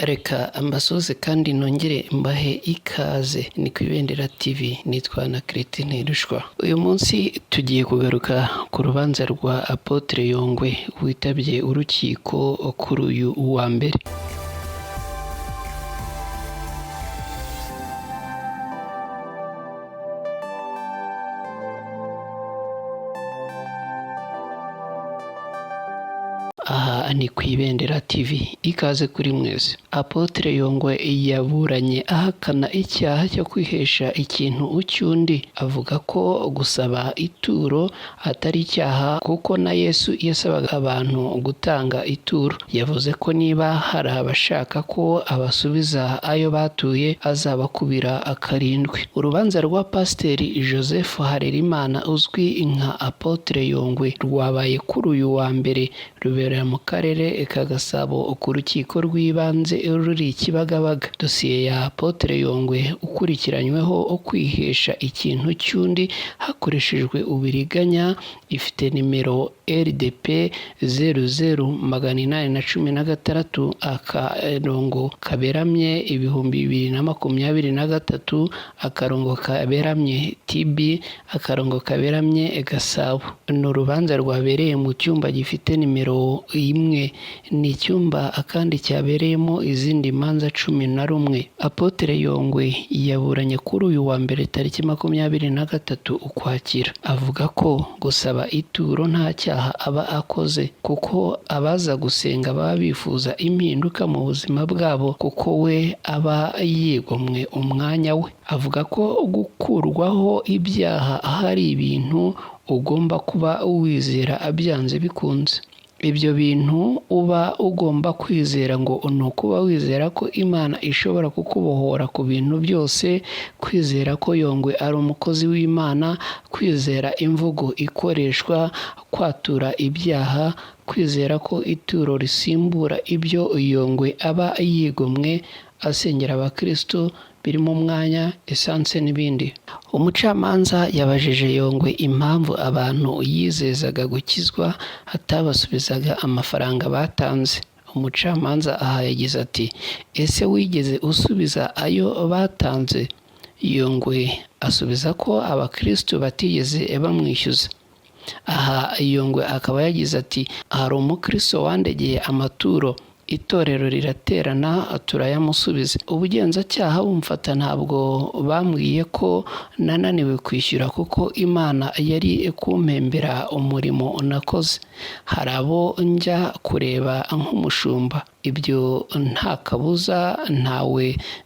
Reka mbasuhuze kandi nongere mbahe ikaze, ni ku Ibendera TV, nitwa na Christine Rushwa. Uyu munsi tugiye kugaruka ku rubanza rwa Apotre Yongwe witabye urukiko kuri uyu wa mbere. Aha ni ku Ibendera TV, ikaze kuri mwese. Apotre Yongwe yaburanye ahakana icyaha cyo kwihesha ikintu cy'undi, avuga ko gusaba ituro atari icyaha kuko na Yesu yasabaga abantu gutanga ituro. Yavuze ko niba hari abashaka ko abasubiza ayo batuye azabakubira karindwi. Urubanza rwa Pasiteri Joseph Harerimana uzwi nka Apotre Yongwe rwabaye kuri uyu wa mbere, rubera mu karere ka Gasabo ku rukiko rw'ibanze ruri Kibagabaga. Dosiye ya Apotre Yongwe ukurikiranyweho kwihesha ikintu cy'undi hakoreshejwe uburiganya ifite nimero RDP 00816 akarongo kaberamye 2023 akarongo kaberamye TB akarongo kaberamye Gasabo. Ni urubanza rwabereye mu cyumba gifite nimero 1, ni icyumba kandi cyabereyemo izindi manza 11. Apotre Yongwe yaburanye kuri uyu wa mbere tariki 23 Ukwakira, avuga ko gusaba ituro nta cyaha aba akoze kuko abaza gusenga baba bifuza impinduka mu buzima bwabo kuko we aba yigomwe umwanya we. Avuga ko gukurwaho ibyaha hari ibintu ugomba kuba wizera byanze bikunze. Ibyo bintu uba ugomba kwizera ngo ni ukuba wizera ko Imana ishobora kukubohora ku bintu byose, kwizera ko Yongwe ari umukozi w'Imana, kwizera imvugo ikoreshwa, kwatura ibyaha, kwizera ko ituro risimbura ibyo Yongwe aba yigomwe asengera abakristo birimo umwanya, esanse n'ibindi. Umucamanza yabajije Yongwe impamvu abantu yizezaga gukizwa atabasubizaga amafaranga batanze. Umucamanza aha yagize ati ese wigeze usubiza ayo batanze? Yongwe asubiza ko abakristo batigeze bamwishyuza. Aha Yongwe akaba yagize ati hari umukristo wandegeye amaturo, itorero riraterana turayamusubiza. Ubugenzacyaha bumfata ntabwo bambwiye ko nananiwe kwishyura kuko Imana yari kumpembera umurimo nakoze. Hari abo njya kureba nk'umushumba, ibyo nta kabuza ntawe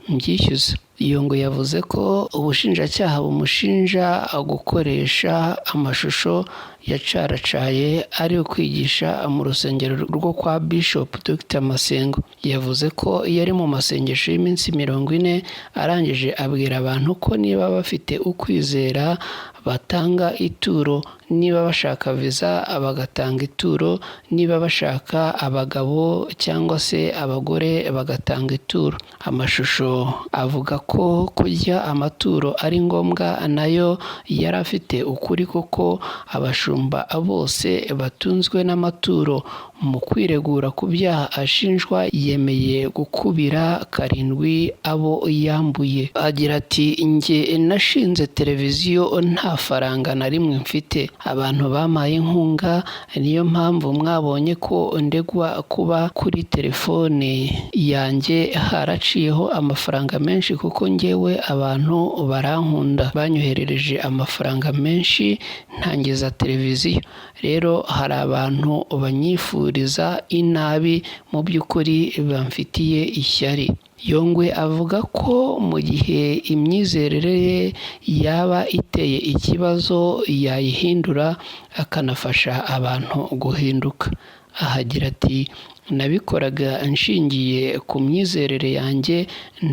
mbyishyuza. Yongwe yavuze ko ubushinjacyaha bumushinja gukoresha amashusho yacaracaye ari ukwigisha mu rusengero rwo kwa Bishop Dr Masengo. Yavuze ko yari mu masengesho y'iminsi 40 arangije abwira abantu ko niba bafite ukwizera batanga ituro, niba bashaka viza bagatanga ituro, niba bashaka abagabo cyangwa se abagore bagatanga ituro. Amashusho avuga ko kurya amaturo ari ngombwa nayo yari afite ukuri kuko abashumba bose batunzwe n'amaturo. Mu kwiregura ku byaha ashinjwa yemeye gukubira karindwi abo yambuye. Agira ati njye nashinze televiziyo nta faranga na rimwe mfite, abantu bampaye inkunga, niyo mpamvu mwabonye ko ndegwa kuba kuri telefone yanjye haraciyeho amafaranga menshi kuko njyewe abantu barankunda, banyoherereje amafaranga menshi ntangiza televiziyo. Rero hari abantu banyifuriza inabi mu by'ukuri bamfitiye ishyari. Yongwe avuga ko mu gihe imyizerere ye yaba iteye ikibazo yayihindura akanafasha abantu guhinduka. Ahagira ati nabikoraga nshingiye ku myizerere yanjye,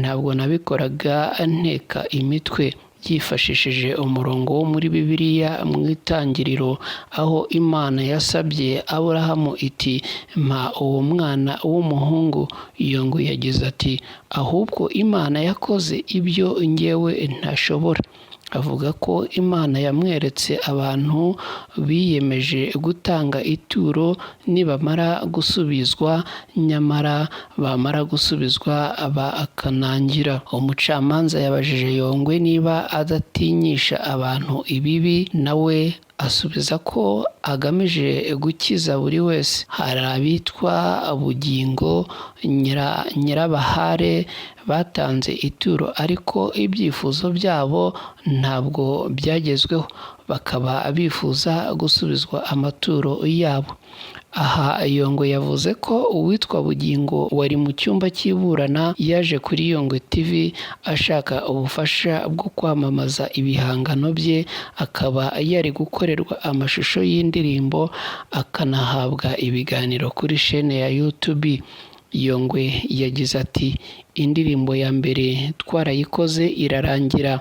ntabwo nabikoraga nteka imitwe. Yifashishije umurongo wo muri Bibiliya mu itangiriro aho Imana yasabye Aburahamu iti mpa uwo mwana w'umuhungu. Yongwe yagize ati ahubwo Imana yakoze ibyo njyewe ntashobora. Avuga ko Imana yamweretse abantu biyemeje gutanga ituro nibamara gusubizwa, nyamara bamara gusubizwa bakanangira. Umucamanza yabajije Yongwe niba adatinyisha abantu ibibi, nawe asubiza ko agamije gukiza buri wese. Hari abitwa Bugingo, Nyirabahare batanze ituro ariko ibyifuzo byabo ntabwo byagezweho, bakaba bifuza gusubizwa amaturo yabo. Aha Yongwe yavuze ko uwitwa Bugingo wari mu cyumba cy'iburana yaje kuri Yongwe TV ashaka ubufasha bwo kwamamaza ibihangano bye, akaba yari gukorerwa amashusho y'indirimbo akanahabwa ibiganiro kuri shene ya YouTube. Yongwe yagize ati "Indirimbo ya mbere twarayikoze irarangira,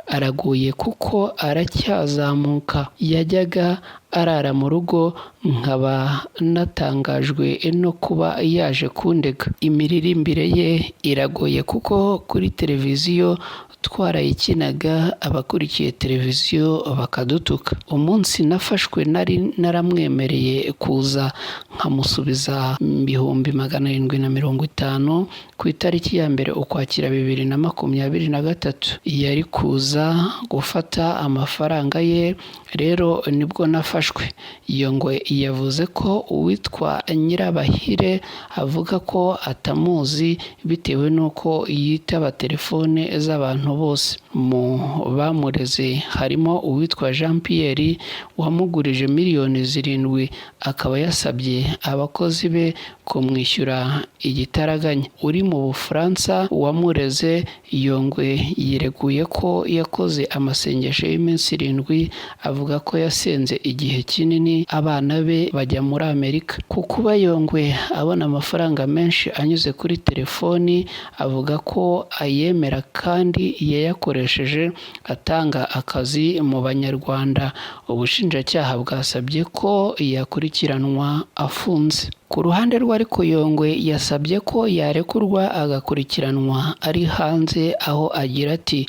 araguye kuko aracyazamuka. Yajyaga arara mu rugo, nkaba natangajwe no kuba yaje kundega. Imiririmbire ye iragoye kuko kuri televiziyo twarayikinaga, abakurikiye televiziyo bakadutuka. Umunsi nafashwe nari naramwemereye kuza nkamusubiza 750,000 ku itariki ya 1 Ukwakira 2023. Yari kuza gufata amafaranga ye, rero nibwo nafashwe." Yongwe yavuze ko uwitwa Nyirabahire avuga ko atamuzi bitewe n'uko yitaba telefone z'abantu bose. Mu bamureze harimo uwitwa Jean Pierre wamugurije miliyoni 7, akaba yasabye abakozi be kumwishyura igitaraganya. Uri mu Bufaransa wamureze, Yongwe yireguye ko yakoze amasengesho y'iminsi 7, avuga ko yasenze igihe kinini abana be bajya muri Amerika. Ku kuba Yongwe abona amafaranga menshi anyuze kuri telefoni, avuga ko ayemera kandi yayakoresheje atanga akazi mu Banyarwanda. Ubushinjacyaha bwasabye ko yakurikiranwa afunze. Ku ruhande rwe ariko Yongwe yasabye ko yarekurwa agakurikiranwa ari hanze, aho agira ati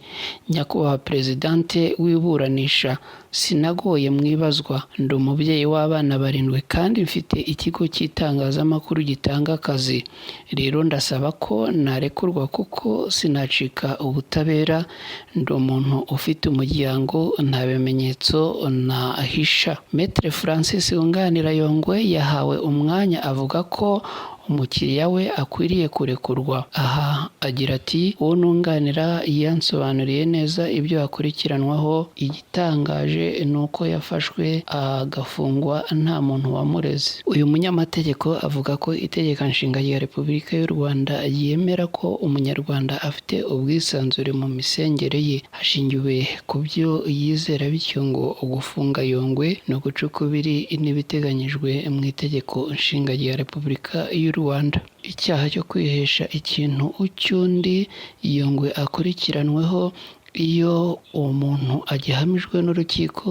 "Nyakubahwa Perezidante w'iburanisha, sinagoye mu ibazwa, ndi umubyeyi w'abana 7 kandi mfite ikigo cy'itangazamakuru gitanga akazi. Rero ndasaba ko narekurwa kuko sinacika ubutabera, ndi umuntu ufite umuryango, nta bimenyetso nahisha." Maître Francis wunganira Yongwe yahawe umwanya avuga ko umukiriya we akwiriye kurekurwa. Aha agira ati "Uwo nunganira yansobanuriye neza ibyo akurikiranwaho, igitangaje ni uko yafashwe agafungwa nta muntu wamureze." Uyu munyamategeko avuga ko Itegeko Nshinga rya Repubulika y'u Rwanda ryemera ko Umunyarwanda afite ubwisanzure mu misengere ye hashingiwe ku byo yizera, bityo ngo gufunga Yongwe ni uguca ukubiri n'ibiteganyijwe mu Itegeko Nshinga rya Repubulika y'u Rwanda. Icyaha cyo kwihesha ikintu cy'undi Yongwe akurikiranweho, iyo uwo muntu agihamijwe n'urukiko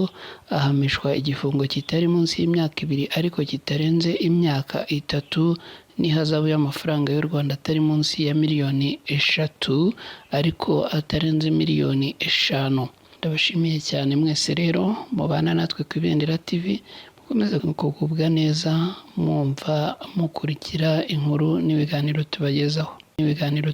ahamishwa igifungo kitari munsi y'imyaka 2 ariko kitarenze imyaka 3 n'ihazabu y'amafaranga y'u Rwanda atari munsi ya miliyoni 3 ariko atarenze miliyoni 5. Ndabashimiye cyane mwese rero mubana natwe ku Ibendera TV, mukomeze kugubwa neza mwumva mukurikira inkuru n'ibiganiro tubagezaho. Ibiganiro.